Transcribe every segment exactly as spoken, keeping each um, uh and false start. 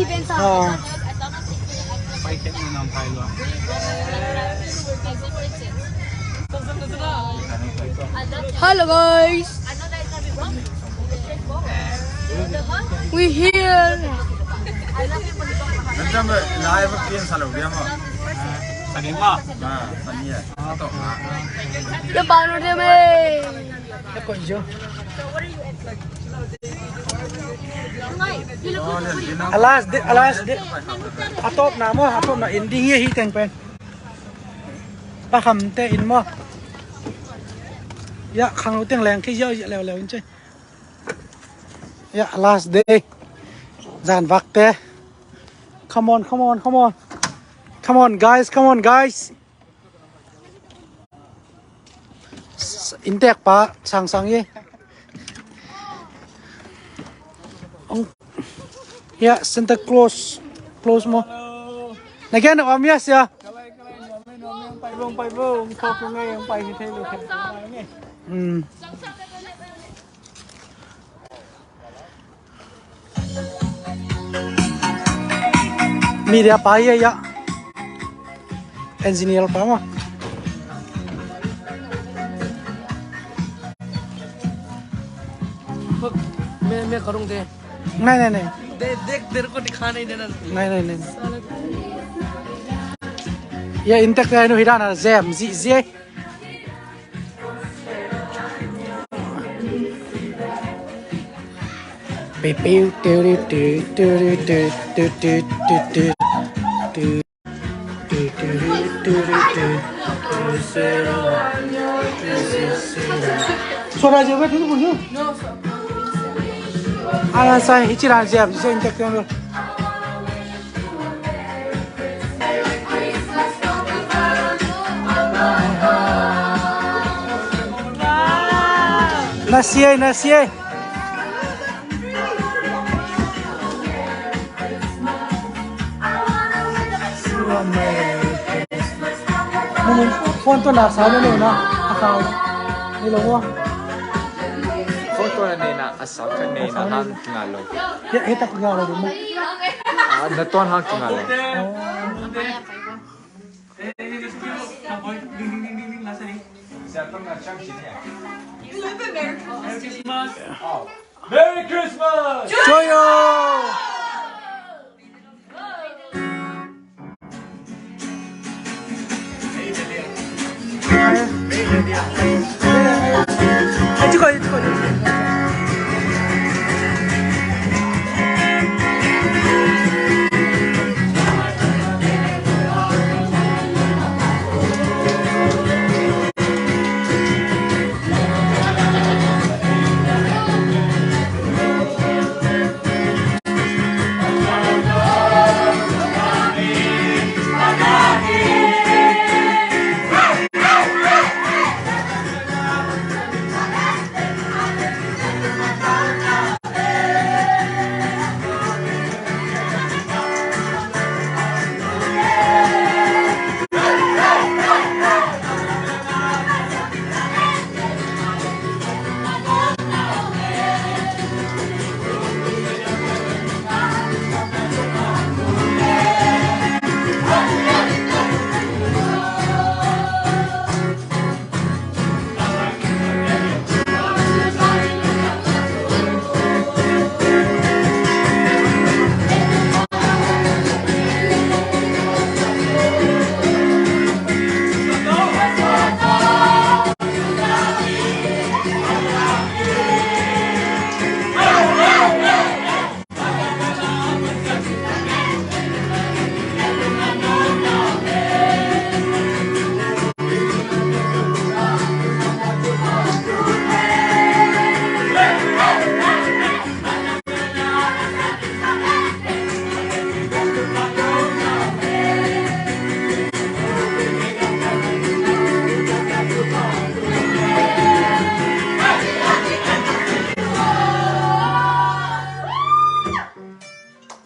Ah. Hello, guys. We here. Ya, bang lo dia, mei. A last day, a last day. A tawpna maw, a tawpna ending hi, hih teng pen. Pa Khamte inn maw. Ya, khangno teng leng kei ziau leuleu in ci. Ya, last day. Zan vakte. Come on, come on, come on. Come on, guys, come on, guys. S-, inntek pa sangsang hi. Ong, ya, Santa Claus. Claus maw. Na gen na om ya sia. Hmm. Media pa hi a, ya. Engineer pa maw. मैं, मैं करूँ दे। नहीं, नहीं, नहीं। देख, देख, तेरे को दिखा नहीं देना। नहीं, नहीं, नहीं। Ya, inntek te nu hi dan a zem zihziah. Suara je bet ini punya. Ala sai, hih ci dan zem zihziah inntek te nu. Na sia, na sia. Phone tawh na sau na nei na, a khau. Ni lo maw. Phone tawh na nei na, a sau khat nei na hang kinga lo. He, he tak kinga lo ding maw. Ah, na tuan hang kinga lo. Oh. Merry Christmas! Joyo!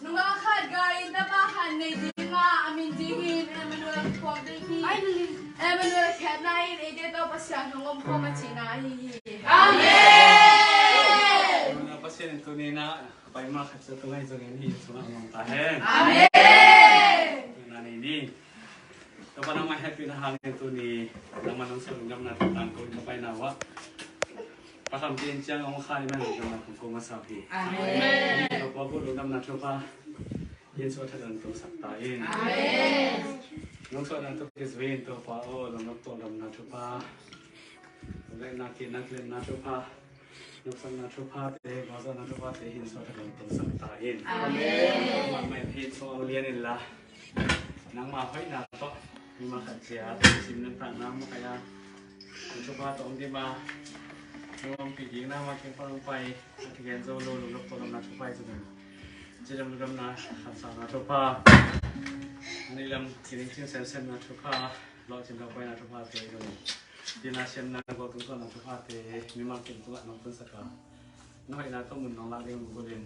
Nungak khat gai in tapa khat nei ding a, a min dingin Emmanuel kiphuak ding hi. Emmanuel khiatna in eite tawh Pasian hong om khawm a cihna ahi hi. Amen. Pasian in tuni in a Pai mah khat ciat tung ahi zongin hih sungah hong om ta hen. Amen. Tuna ni ni. Topa nangmah hehpihna hangin tuni nangmah nong suah lungdamna thu tangko in ka paina uh ah Pa Kham Tin ciang hong kha ni mah lungdamna kong ko masa hi. Amen. Topa ko lungdamna thupha hih suah thakin tungsak ta in. Amen. Nong suahna thu kizui in Topa aw, lungdam tawldamna thupha, lungdamna kinaklenna thupha, nopsakna thuphate, ngawsakna thuphate hih suah thakin tungsak ta in. Amen. Nangmah mai hih suah lian inla, nangmah hoihna tawh mimal khat ciat sin nuntakna makaih a, na thupha tawh hong dim a, nong ompih ding nangmah kiang pan hong pai a, kigen zo lo, lungdam tawldamna thupha hi zongin, cidam lungdamna khansakna thupha, a neilam cining cing semsemna thupha, lawhcin lawhpaina thuphate hi zongin, pina siamna gawtungtawna thuphate mimal kim tungah nong tunsak a, na hoihna tawh mun nong lak ding nong gualin,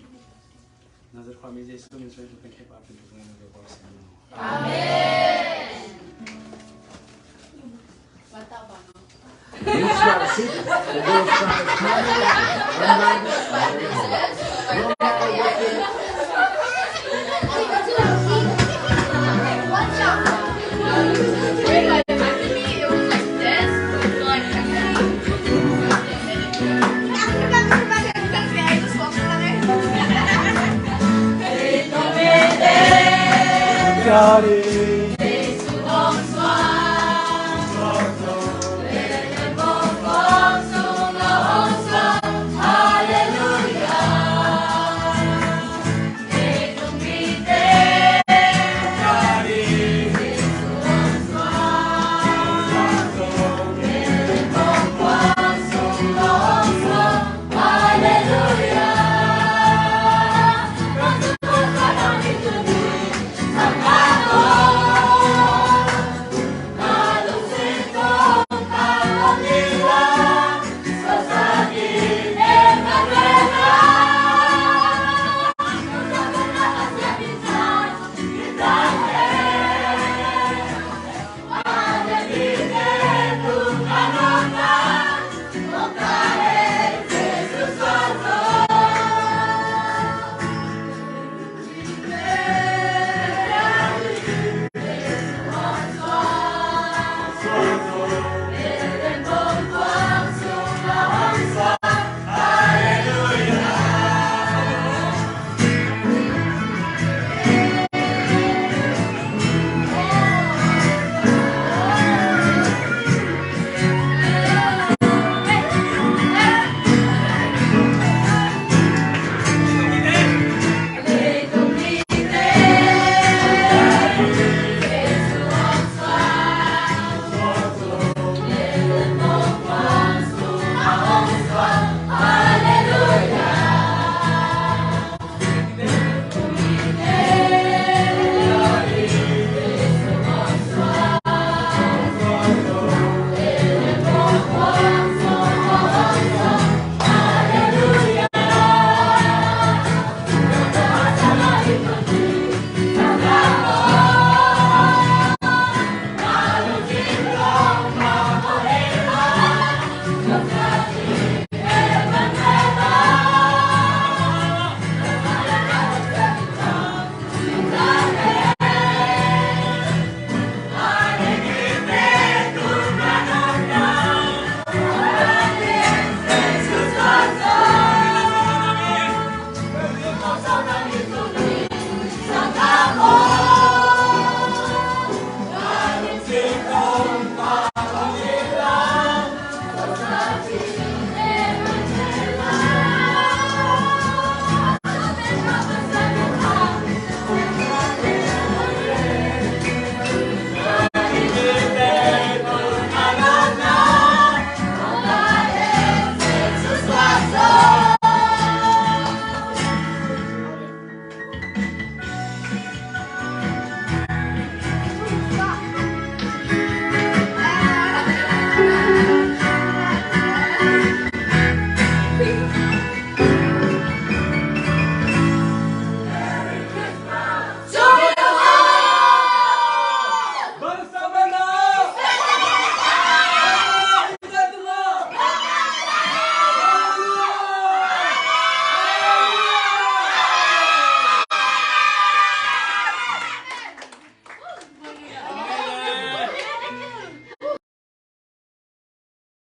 Nazareth khua mi Jesu min suang in thupha khepa pen thupha ngai nong gual sin. Amen. Got it.